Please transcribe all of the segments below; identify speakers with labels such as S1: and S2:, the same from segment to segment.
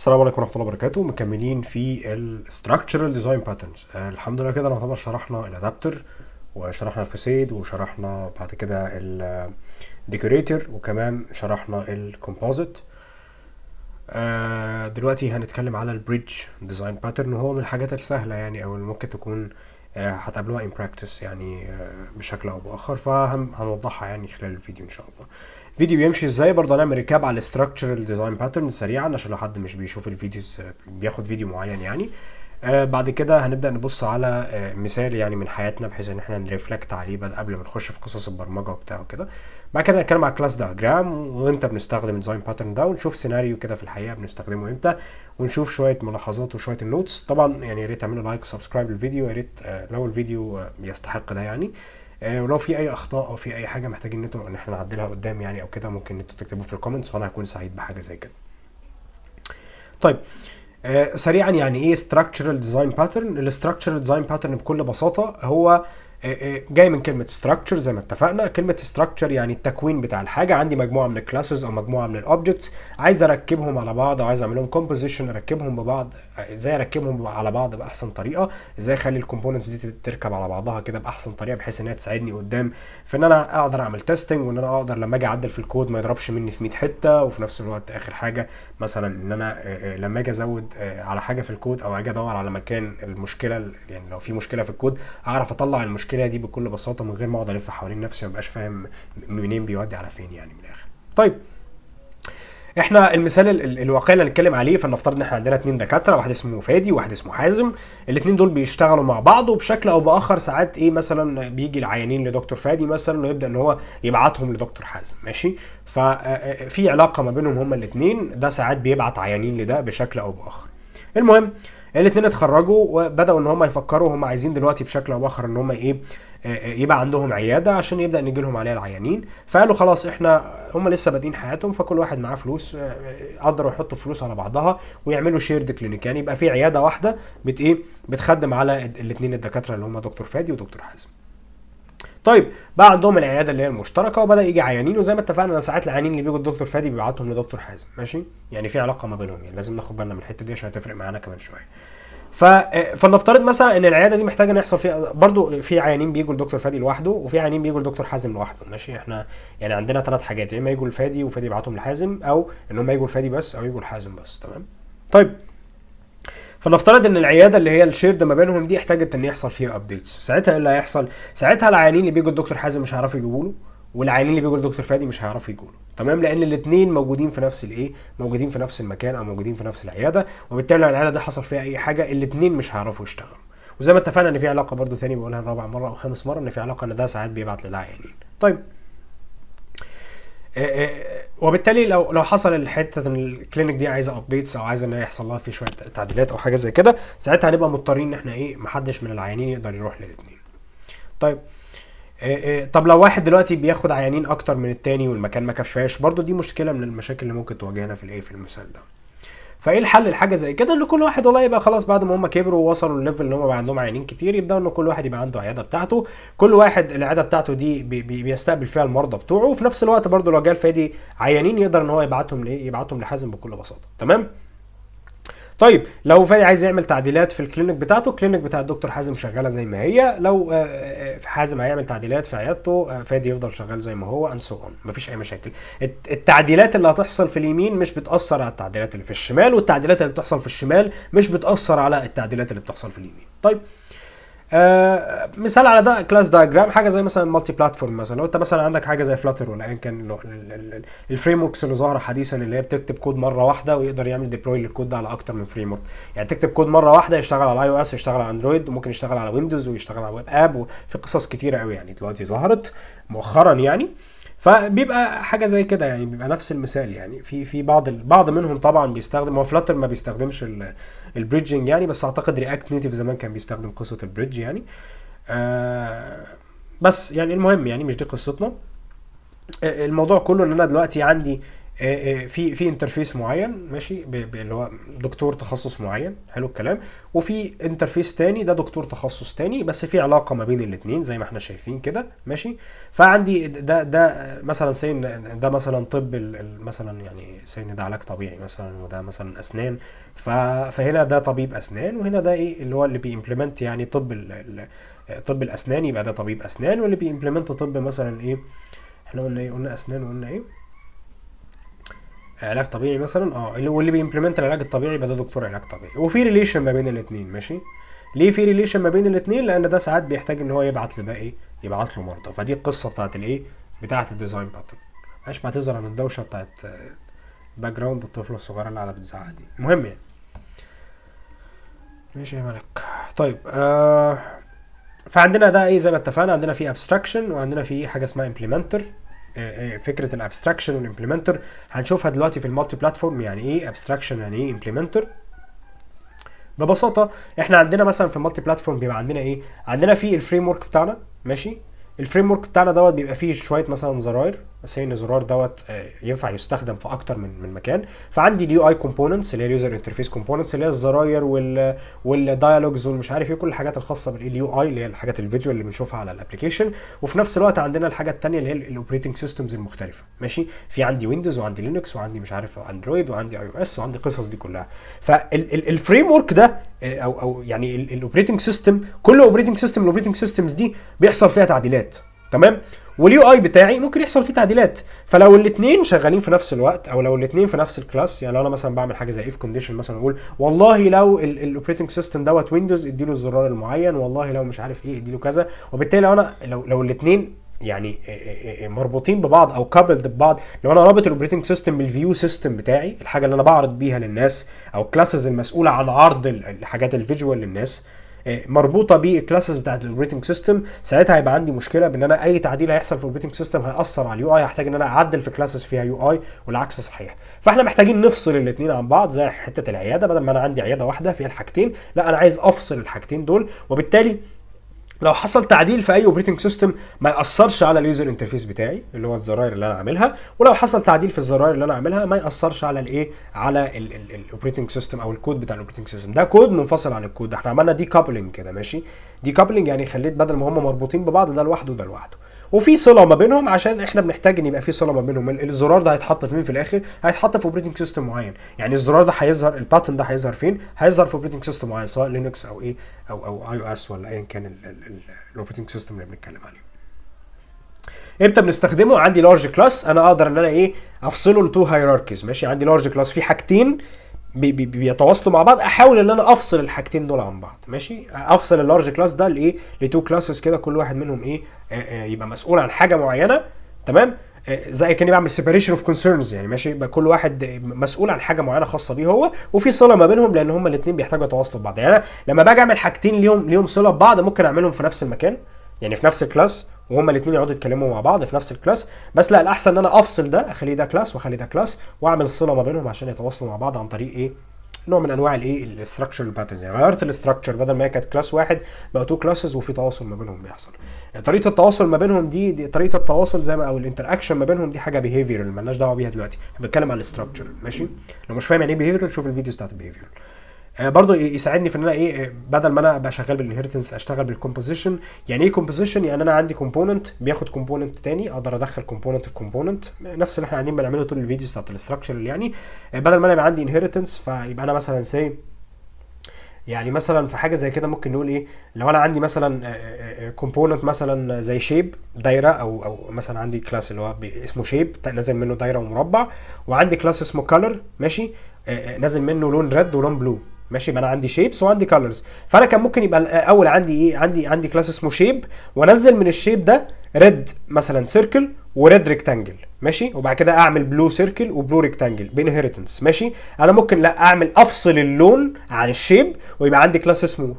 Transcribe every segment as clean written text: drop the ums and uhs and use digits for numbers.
S1: السلام عليكم ورحمة الله وبركاته. مكملين في ال Structural Design Patterns. الحمد لله كده نعتبر شرحنا ال adapter وشرحنا ال facade وشرحنا بعد كده ال decorator وكمان شرحنا ال composite. دلوقتي هنتكلم على ال bridge design pattern، وهو من الحاجات السهلة يعني او اللي ممكن تكون هتقابلوها in practice يعني بشكل او باخر، فهنوضحها يعني خلال الفيديو ان شاء الله. الفيديو بيمشي ازاي؟ برضه هنعمل recap على ال structural design pattern سريعا عشان لو حد مش بيشوف ال videos بياخد فيديو معين يعني. بعد كده هنبدأ نبص على مثال يعني من حياتنا بحيث ان احنا ن reflect عليه بعد قبل ما نخش في قصص البرمجة وبتاع وكده. بعد كده نتكلم على class diagram وامتى بنستخدم ال design pattern ده، ونشوف سيناريو كده في الحقيقة بنستخدمه امتى، ونشوف شوية ملاحظات وشوية ال notes. طبعا يعني يا ريت تعملوا like و subscribe للفيديو، يا ريت لو الفيديو يستحق ده يعني. ولو في اي اخطاء او في اي حاجة محتاجين ان انتوا ان احنا نعدلها قدام يعني او كده، ممكن انتوا تكتبوا في ال comments وانا هكون سعيد بحاجة زي كده. طيب، سريعا يعني ايه structural design pattern؟ ال structural design pattern بكل بساطة هو جاي من كلمة structure. زي ما اتفقنا، كلمة structure يعني التكوين بتاع الحاجه. عندي مجموعة من ال classes او مجموعة من ال objects عايز اركبهم على بعض او عايز اعمل لهم composition، اركبهم ببعض. ازاي اركبهم على بعض باحسن طريقه؟ ازاي اخلي ال components دي تركب على بعضها كده باحسن طريقه بحيث انها تساعدني قدام في ان انا اقدر اعمل testing، وان انا اقدر لما اجي اعدل في الكود ما يضربش مني في 100 حته، وفي نفس الوقت اخر حاجة مثلا ان انا لما اجي ازود على حاجة في الكود او اجي ادور على مكان المشكله، يعني لو في مشكلة في الكود اعرف اطلع المشكلة دي بكل بساطة من غير ما اقعد الف حوالين نفسي وما ابقاش فاهم منين بيودي على فين يعني من الاخر. طيب، احنا المثال الواقعي اللي هنتكلم عليه، فلنفترض ان احنا عندنا اتنين دكاتره، واحد اسمه فادي وواحد اسمه حازم. الاتنين دول بيشتغلوا مع بعض، وبشكل او باخر ساعات ايه مثلا بيجي العيانين لدكتور فادي مثلا ويبدا ان هو يبعتهم لدكتور حازم، ماشي؟ ففي علاقة ما بينهم هما الاتنين، ده ساعات بيبعت عيانين لده بشكل او باخر. المهم الاثنين اتخرجوا وبداوا ان هم يفكروا هم عايزين دلوقتي بشكل او باخر ان هم ايه يبقى عندهم عيادة عشان يبدا يجي لهم عليها العيانين. فقالوا خلاص، احنا هم لسه بادئين حياتهم، فكل واحد معاه فلوس قدروا يحطوا فلوس على بعضها ويعملوا shared clinic، يعني يبقى في عيادة واحدة بت ايه بتخدم على الاثنين الدكاترة اللي هم دكتور فادي ودكتور حازم. طيب، بقى عندهم العيادة اللي هي المشتركة وبدا يجي عيانين، وزي ما اتفقنا ان ساعات العيانين اللي بيجوا الدكتور فادي بيبعتهم لدكتور حازم، ماشي؟ يعني في علاقة ما بينهم، يعني لازم ناخد بالنا من الحتة دي عشان هتفرق معانا كمان شوية. فلنفترض مثلا ان العيادة دي محتاجه ان يحصل فيها برضو في عيانين بيجوا لدكتور فادي لوحده وفي عيانين بيجوا لدكتور حازم لوحده، ماشي؟ احنا يعني عندنا ثلاث حاجات: يا اما يجوا لفادي وفادي يبعتهم لحازم، او ان هم يجوا لفادي بس، او يجوا لحازم بس، تمام؟ طيب، فنفترض ان العيادة اللي هي ال shared ما بينهم دي احتاجت ان يحصل فيها updates. ساعتها ايه اللي هيحصل؟ ساعتها العيانين اللي بيجوا للدكتور حازم مش هيعرفوا يجوا له، والعيانين اللي بيجوا للدكتور فادي مش هيعرفوا يجوا له، تمام؟ لان الاثنين موجودين في نفس الايه موجودين في نفس المكان او موجودين في نفس العياده، وبالتالي لو العيادة دي حصل فيها اي حاجة الاثنين مش هيعرفوا يشتغلوا. وزي ما اتفقنا ان في علاقة برضو ثاني، بقولها رابع مرة او خامس مره، ان في علاقة ان ده ساعات بيبعت لده عيانين. طيب، وبالتالي لو حصل الحتة ان ال clinic دي عايزه updates او عايزه ان هي يحصل لها في شوية تعديلات او حاجة زي كده، ساعتها هنبقى مضطرين ان احنا ايه محدش من العيانين يقدر يروح للاثنين. طيب، طب لو واحد دلوقتي بياخد عيانين اكتر من التاني والمكان ما كفاش، برضو دي مشكلة من المشاكل اللي ممكن تواجهنا في الايه في المثال ده. فايه الحل لحاجة زي كده؟ ان كل واحد والله يبقى خلاص بعد ما هم كبروا ووصلوا للل level ان هم بقى عندهم عيانين كتير، يبداوا ان كل واحد يبقى عنده عيادة بتاعته، كل واحد العيادة بتاعته دي بي بي بيستقبل فيها المرضى بتوعه، وفي نفس الوقت برضو لو جه لفادي عيانين يقدر ان هو يبعتهم لايه يبعتهم لحازم بكل بساطه، تمام؟ طيب، لو فادي عايز يعمل تعديلات في ال clinic بتاعته، ال clinic بتاع الدكتور حازم شغالة زي ما هي. لو في حازم هيعمل تعديلات في عيادته، فادي يفضل شغال زي ما هو and so on، مفيش اي مشاكل. التعديلات اللي هتحصل في اليمين مش بتاثر على التعديلات اللي في الشمال، والتعديلات اللي بتحصل في الشمال مش بتاثر على التعديلات اللي بتحصل في اليمين. طيب، مثال على ده class diagram، حاجة زي مثلا multi platform. مثلا لو انت مثلا عندك حاجة زي Flutter ولا ايا كان ال frameworks اللي ظاهره حديثا اللي هي بتكتب كود مرة واحدة ويقدر يعمل deploy للكود ده على اكتر من framework، يعني تكتب كود مرة واحدة يشتغل على iOS ويشتغل على Android وممكن يشتغل على Windows ويشتغل على web app، وفي قصص كتيرة قوي يعني دلوقتي ظهرت مؤخرا يعني. فبيبقى حاجة زي كده يعني، بيبقى نفس المثال يعني في بعض منهم طبعا بيستخدم، هو Flutter ما بيستخدمش ال bridging يعني، بس اعتقد React Native زمان كان بيستخدم قصة ال bridge يعني. بس يعني المهم يعني مش دي قصتنا. الموضوع كله ان انا دلوقتي عندي في interface معين، ماشي، اللي هو دكتور تخصص معين، حلو الكلام، وفي interface تاني ده دكتور تخصص تاني، بس في علاقة ما بين الاثنين زي ما احنا شايفين كده، ماشي. فعندي ده مثلا say ان ده مثلا طب مثلا يعني say ان ده علاج طبيعي مثلا، وده مثلا اسنان، فهنا ده طبيب اسنان، وهنا ده ايه اللي هو اللي بي implement يعني طب طب الاسنان، يبقى ده طبيب اسنان، واللي بي implement طب مثلا ايه، احنا قلنا ايه، قلنا اسنان وقلنا ايه، علاج طبيعي مثلا، واللي بي implement العلاج الطبيعي يبقى ده دكتور علاج طبيعي، وفي relation ما بين الاثنين، ماشي. ليه في relation ما بين الاثنين؟ لان ده ساعات بيحتاج ان هو يبعت لده ايه، يبعت له مرضى. فدي القصة بتاعت الايه، بتاعت ال design pattern. معلش بعتذر عن الدوشة بتاعت background الطفلة الصغيرة اللي قاعدة بتزعق دي، المهم يعني ماشي يا ملك. طيب فعندنا ده ايه زي ما اتفقنا، عندنا في abstraction وعندنا في حاجة اسمها implementer. فكرة ال abstraction وال implementer هنشوفها دلوقتي في ال multi platform، يعني ايه abstraction يعني ايه implementer. ببساطة احنا عندنا مثلا في ال multi platform بيبقى عندنا ايه، عندنا في ال framework بتاعنا، ماشي. ال framework بتاعنا دوت بيبقى فيه شوية مثلا زراير، بس ان الزرار دوت ينفع يستخدم في اكتر من مكان. فعندي ال UI components اللي هي ال user interface components اللي هي الزراير وال dialogs والمش عارف ايه، كل الحاجات الخاصة بال UI اللي هي الحاجات ال visual اللي بنشوفها على ال application. وفي نفس الوقت عندنا الحاجة الثانية اللي هي ال operating systems المختلفة، ماشي. في عندي Windows وعندي Linux وعندي مش عارف Android وعندي iOS وعندي قصص دي كلها. فال framework ده او يعني ال operating system، كل operating system ال operating systems دي بيحصل فيها تعديلات، تمام. وال UI بتاعي ممكن يحصل فيه تعديلات. فلو الاثنين شغالين في نفس الوقت او لو الاثنين في نفس ال class، يعني لو انا مثلا بعمل حاجة زي if condition مثلا، اقول والله لو ال operating system دوت Windows اديله الزرار المعين، والله لو مش عارف ايه اديله كذا. وبالتالي لو انا لو الاثنين يعني مربوطين ببعض او coupled ببعض، لو انا رابط ال operating system بال view system بتاعي، الحاجة اللي انا بعرض بيها للناس او ال classes المسؤولة عن عرض الحاجات ال visual للناس مربوطة بال classes بتاعت ال operating system، ساعتها هيبقى عندي مشكلة بان انا اي تعديل هيحصل في ال operating system هياثر على ال UI، هحتاج ان انا اعدل في classes فيها UI والعكس صحيح. فاحنا محتاجين نفصل الاثنين عن بعض، زي حتة العياده، بدل ما انا عندي عيادة واحدة فيها الحاجتين، لا انا عايز افصل الحاجتين دول، وبالتالي لو حصل تعديل في اي operating system ما ياثرش على ال user interface بتاعي اللي هو الزراير اللي انا عاملها، ولو حصل تعديل في الزراير اللي انا عاملها ما ياثرش على الايه، على ال operating system او الكود بتاع ال operating system. ده كود منفصل عن الكود ده، احنا عملنا decoupling كده، ماشي. decoupling يعني خليت بدل ما هم مربوطين ببعض ده لوحده وده لوحده، وفي صله ما بينهم عشان احنا بنحتاج ان يبقى في صله ما بينهم. الزرار ده هيتحط فين في الاخر؟ هيتحط في operating system معين، يعني الزرار ده هيظهر، ال button ده هيظهر فين؟ هيظهر في operating system معين، سواء Linux او ايه او iOS ولا ايا كان ال operating system اللي بنتكلم عليه. امتى بنستخدمه؟ عندي large class انا اقدر ان انا ايه افصله ل two hierarchies، ماشي. عندي large class في حاجتين بي بي بيتواصلوا مع بعض، احاول ان انا افصل الحاجتين دول عن بعض، ماشي. افصل ال large class ده لايه؟ ل two classes كده، كل واحد منهم ايه يبقى مسؤول عن حاجة معينة، تمام. زي كاني بعمل separation of concerns يعني، ماشي، يبقى كل واحد مسؤول عن حاجة معينة خاصة بيه هو، وفي صله ما بينهم لان هما الاثنين بيحتاجوا يتواصلوا ببعض. يعني انا لما باجي اعمل حاجتين ليهم صله ببعض ممكن اعملهم في نفس المكان، يعني في نفس ال class، وهما الاثنين يقعدوا يتكلموا مع بعض في نفس ال class، بس لا الاحسن ان انا افصل ده، اخليه ده class واخلي ده class، واعمل صله ما بينهم عشان يتواصلوا مع بعض عن طريق ايه، نوع من انواع الايه ال structure patterns. يعني غيرت ال structure، بدل ما هي كانت class واحد بقى two classes، وفي تواصل ما بينهم بيحصل. طريقه التواصل ما بينهم دي طريقه التواصل زي ما او ال interaction ما بينهم دي حاجة behavioral مالناش دعوه بيها دلوقتي، احنا بنتكلم على ال structure، ماشي. لو مش فاهم يعني ايه behavioral شوف ال videos بتاعت ال behavioral. برضو يساعدني في ان انا ايه بدل ما انا ابقى شغال بال inheritance اشتغل بال composition. يعني ايه composition؟ يعني انا عندي component بياخد component تاني، اقدر ادخل component في component، نفس اللي احنا قاعدين بنعمله طول ال videos بتاعت ال structure يعني. بدل ما انا يبقى عندي inheritance، فيبقى انا مثلا say يعني مثلا في حاجة زي كده ممكن نقول ايه، لو انا عندي مثلا component مثلا زي shape دايره، او مثلا عندي class اللي هو اسمه shape نازل منه دايرة ومربع، وعندي class اسمه color، ماشي، نازل منه لون red ولون blue، ماشي. يبقى انا عندي shapes وعندي colors. فانا كان ممكن يبقى الاول عندي ايه، عندي class اسمه shape، وانزل من ال shape ده red مثلا circle و red rectangle، ماشي، وبعد كده اعمل blue circle و blue rectangle ب inheritance، ماشي. انا ممكن لا اعمل افصل اللون عن ال shape، ويبقى عندي class اسمه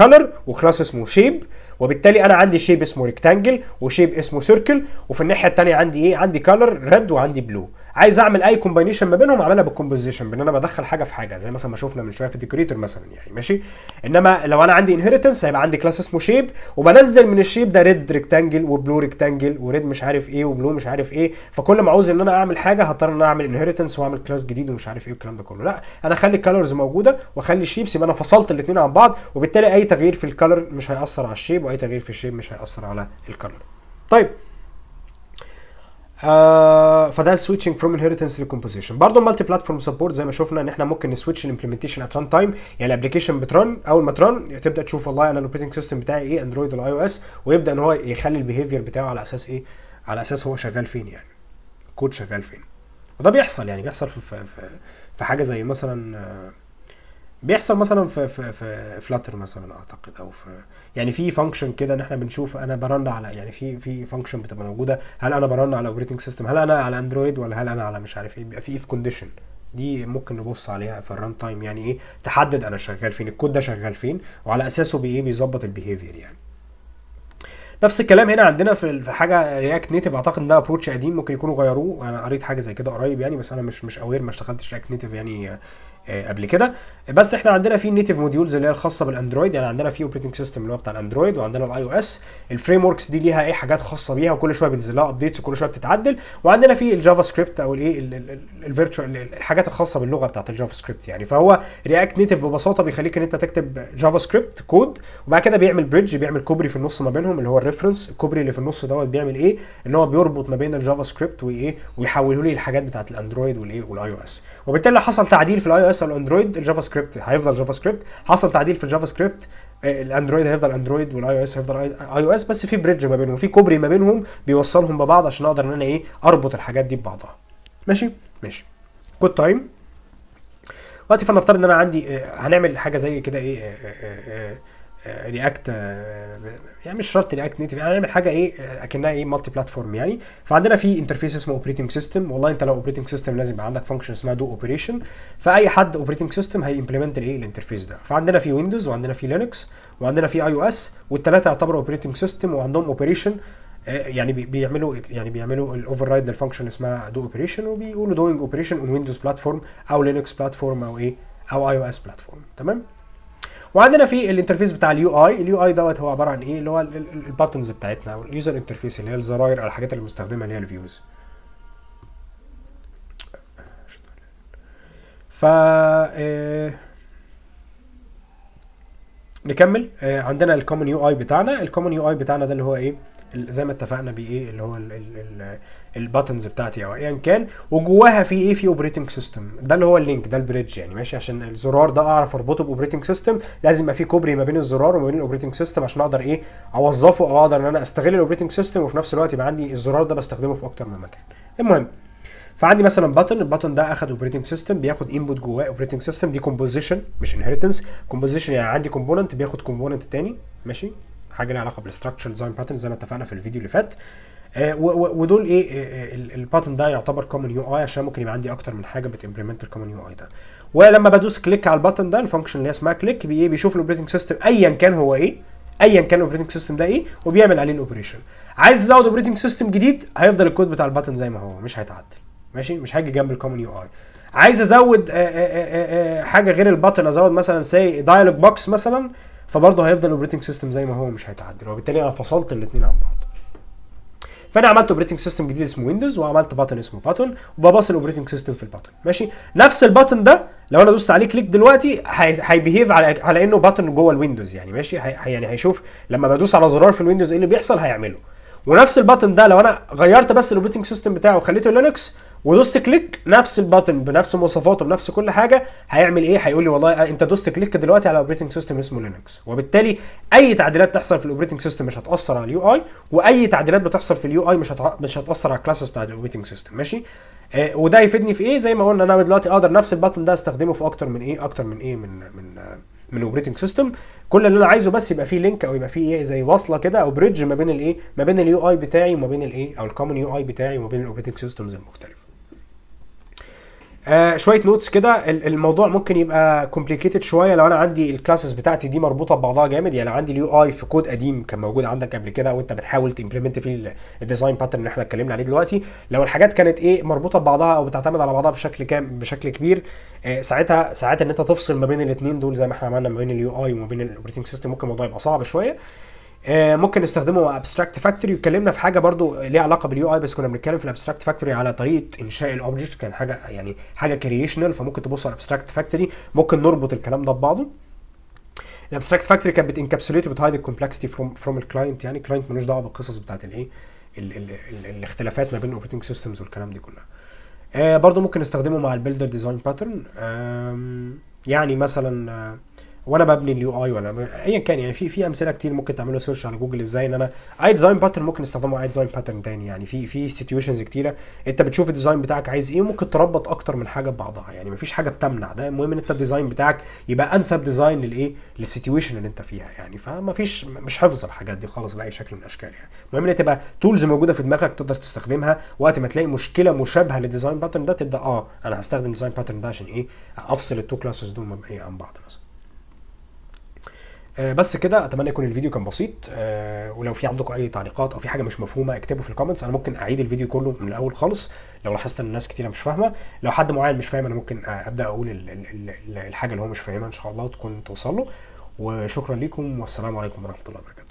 S1: color و class اسمه shape، وبالتالي انا عندي shape اسمه rectangle و shape اسمه circle، وفي الناحية الثانية عندي ايه، عندي color red وعندي blue. عايز اعمل اي combination ما بينهم اعملها بال composition، بان انا بدخل حاجة في حاجه، زي مثلا ما شفنا من شوية في ال decorator مثلا يعني، ماشي. انما لو انا عندي inheritance هيبقى عندي class اسمه shape، وبنزل من ال shape ده red rectangle و blue rectangle و red مش عارف ايه و blue مش عارف ايه. فكل ما عاوز ان انا اعمل حاجة هضطر ان انا اعمل inheritance واعمل class جديد ومش عارف ايه والكلام ده كله. لا، انا اخلي ال colors موجودة واخلي ال shapes، يبقى انا فصلت الاثنين عن بعض، وبالتالي اي تغيير في ال color مش هياثر على ال shape، واي تغيير في ال shape مش هياثر على ال color. طيب، فده switching from inheritance ل composition. برضه ال multi-platform support زي ما شفنا ان احنا ممكن ن switch ال implementation at run time، يعني ال application بت run، اول ما ت run تبدا تشوف والله انا ال operating system بتاعي ايه، Android ولا iOS، ويبدا ان هو يخلي ال behavior بتاعه على اساس ايه؟ على اساس هو شغال فين، يعني الكود شغال فين. وده بيحصل، يعني بيحصل في حاجة زي مثلا بيحصل مثلا في Flutter مثلا اعتقد، او في يعني في function كده ان احنا بنشوف انا ب run على، يعني في function بتبقى موجوده، هل انا ب run على operating system، هل انا على Android ولا هل انا على مش عارف ايه. بيبقى في if condition دي ممكن نبص عليها في ال run time، يعني ايه؟ تحدد انا شغال فين، الكود ده شغال فين، وعلى اساسه بايه بيظبط ال behavior يعني. نفس الكلام هنا عندنا في حاجة React Native، اعتقد ان ده approach قديم ممكن يكونوا غيروه، انا قريت حاجة زي كده قريب يعني، بس انا مش aware، ما اشتغلتش React Native يعني قبل كده. بس احنا عندنا في native modules اللي هي الخاصة بال Android، يعني عندنا في operating system اللي هو بتاع ال Android، وعندنا ال iOS. ال frameworks دي ليها ايه؟ حاجات خاصة بيها، وكل شوية بينزل لها updates وكل شوية بتتعدل. وعندنا في ال JavaScript او الايه ال virtual، الحاجات الخاصة باللغة بتاعت ال JavaScript يعني. فهو React Native ببساطة بيخليك ان انت تكتب JavaScript code، وبعد كده بيعمل bridge، بيعمل كوبري في النص ما بينهم اللي هو ال reference. الكوبري اللي في النص دوت بيعمل ايه؟ ان هو بيربط ما بين ال JavaScript وايه؟ ويحوله لي الحاجات بتاعت ال Android والايه وال iOS. وبالتالي لو حصل تعديل في ال iOS او ال Android، ال JavaScript هيفضل JavaScript. حصل تعديل في ال JavaScript، ال Android هيفضل Android وال iOS هيفضل iOS، بس في bridge ما بينهم، في كوبري ما بينهم بيوصلهم ببعض عشان اقدر ان انا ايه؟ اربط الحاجات دي ببعضها. ماشي ماشي. code time دلوقتي، فلنفترض ان انا عندي هنعمل حاجة زي كده ايه React، يعني مش شرط React Native، يعني هنعمل حاجة ايه اكنها ايه multi-platform يعني. فعندنا في interface اسمه operating system. والله انت لو operating system لازم يبقى عندك function اسمها do operation، فاي حد operating system هي implement الايه ال interface ده. فعندنا في Windows وعندنا في Linux وعندنا في iOS، والثلاثة يعتبروا operating system وعندهم operation، يعني بيعملوا يعني بيعملوا ال override لل function اسمها do operation، وبيقولوا doing operation on Windows platform او Linux platform او ايه او iOS platform، تمام. وعندنا في ال interface بتاع ال UI. ال UI دوت هو عبارة عن ايه؟ اللي هو ال buttons بتاعتنا او ال user interface، اللي هي الزراير او الحاجات اللي بنستخدمها اللي هي ال views. ف نكمل. عندنا ال common UI بتاعنا. ال common UI بتاعنا ده اللي هو ايه؟ زي ما اتفقنا بايه؟ اللي هو ال buttons بتاعتي او ايا كان، وجواها في ايه؟ في operating system. ده اللي هو ال link ده، ال bridge يعني، ماشي. عشان الزرار ده اعرف اربطه ب operating system لازم يبقى في كوبري ما بين الزرار وما بين ال operating system عشان اقدر ايه؟ اوظفه او اقدر ان انا استغل ال operating system، وفي نفس الوقت يبقى عندي الزرار ده بستخدمه في اكتر من مكان. المهم، فعندي مثلا button، ال button ده اخد operating system، بياخد input جواه operating system. دي composition مش inheritance. composition يعني عندي component بياخد component تاني، ماشي، حاجة ليها علاقة بال structure design pattern زي ما اتفقنا في الفيديو اللي فات. ودول ايه؟ ال button ده يعتبر common UI عشان ممكن يبقى عندي اكتر من حاجة بت implement ال common UI ده. ولما بدوس click على ال button ده، ال function اللي هي اسمها click بي ايه؟ بيشوف ال operating system ايا كان هو ايه، ايا كان ال operating system ده ايه، وبيعمل عليه ال operation. عايز ازود operating system جديد، هيفضل الكود بتاع ال button زي ما هو، مش هيتعدل، ماشي، مش هاجي جنب ال common UI. عايز ازود حاجة غير ال button، ازود مثلا say dialog box مثلا، فبرضه هيفضل ال operating system زي ما هو، مش هيتعدل، وبالتالي انا فصلت الاثنين عن بعض. فانا عملت operating system جديد اسمه Windows، وعملت button اسمه button، وبباص ال operating system في ال button، ماشي. نفس ال button ده لو انا دوست عليه click دلوقتي هي behave على انه button جوه ال Windows يعني، ماشي. يعني هيشوف لما بدوس على زرار في ال Windows ايه اللي بيحصل هيعمله. ونفس ال button ده لو انا غيرت بس ال operating system بتاعه وخليته Linux ودوست click، نفس ال button بنفس مواصفاته بنفس كل حاجة هيعمل ايه؟ هيقول لي والله انت دوست click دلوقتي على operating system اسمه Linux. وبالتالي اي تعديلات تحصل في ال operating system مش هتاثر على ال UI، واي تعديلات بتحصل في ال UI مش هتاثر على ال classes بتاعت ال operating system، ماشي. وده يفيدني في ايه؟ زي ما قلنا انا دلوقتي اقدر نفس ال button ده استخدمه في اكتر من ايه؟ اكتر من ايه؟ من operating system. كل اللي انا عايزه بس يبقى فيه link او يبقى فيه ايه؟ زي وصله كده او bridge ما بين الايه؟ ما بين ال UI بتاعي وما بين الايه؟ او ال common UI بتاعي وما بين ال operating systems المختلفة. شوية notes كده. الموضوع ممكن يبقى complicated شوية لو انا عندي ال classes بتاعتي دي مربوطة ببعضها جامد. يعني عندي ال UI في كود قديم كان موجود عندك قبل كده، وانت بتحاول ت implement فيه ال design pattern اللي احنا اتكلمنا عليه دلوقتي. لو الحاجات كانت ايه مربوطة ببعضها او بتعتمد على بعضها بشكل كام بشكل كبير، ساعتها ساعات ان انت تفصل ما بين الاثنين دول زي ما احنا عملنا ما بين ال UI وما بين ال operating system، ممكن الموضوع يبقى صعب شويه. ممكن نستخدمه مع abstract factory. واتكلمنا في حاجة برضو ليها علاقة بال UI، بس كنا بنتكلم في ال abstract factory على طريقه انشاء ال object، كان حاجة يعني حاجة creational، فممكن تبص على ال abstract factory، ممكن نربط الكلام ده ببعضه. ال abstract factory كانت بت encapsulate وبت hide ال complexity from ال client، يعني ال client ملوش دعوه بالقصص بتاعت الايه ال ال ال الاختلافات ما بين ال operating systems والكلام دي كلها. برضو ممكن نستخدمه مع ال builder design pattern، يعني مثلا وانا ببني ال UI ولا ايا كان. يعني في امثلة كتير ممكن تعملوا search على جوجل ازاي ان انا اي design pattern ممكن نستخدمه اي design pattern تاني. يعني في situations كتيرة انت بتشوف ال design بتاعك عايز ايه، وممكن تربط اكتر من حاجة ببعضها، يعني مفيش حاجة بتمنع ده. المهم ان انت ال design بتاعك يبقى انسب design للايه لل situation اللي انت فيها يعني. فما فيش مش حفظ الحاجات دي خالص باي شكل من الاشكال. يعني المهم ان تبقى tools موجودة في دماغك تقدر تستخدمها وقت ما تلاقي مشكلة مشابهة لل design pattern ده، تبدا انا هستخدم ال design pattern ده عشان ايه افصل ال two classes دول عن بعض مثلا. بس كده، اتمنى يكون الفيديو كان بسيط. ولو في عندكم اي تعليقات او في حاجة مش مفهومه اكتبوا في ال comments، انا ممكن اعيد الفيديو كله من الاول خالص لو لاحظت ان الناس كتيرة مش فاهمه. لو حد معين مش فاهم انا ممكن ابدا اقول الحاجة اللي هو مش فاهمها ان شاء الله وتكون توصل له. وشكرا لكم، والسلام عليكم ورحمة الله وبركاته.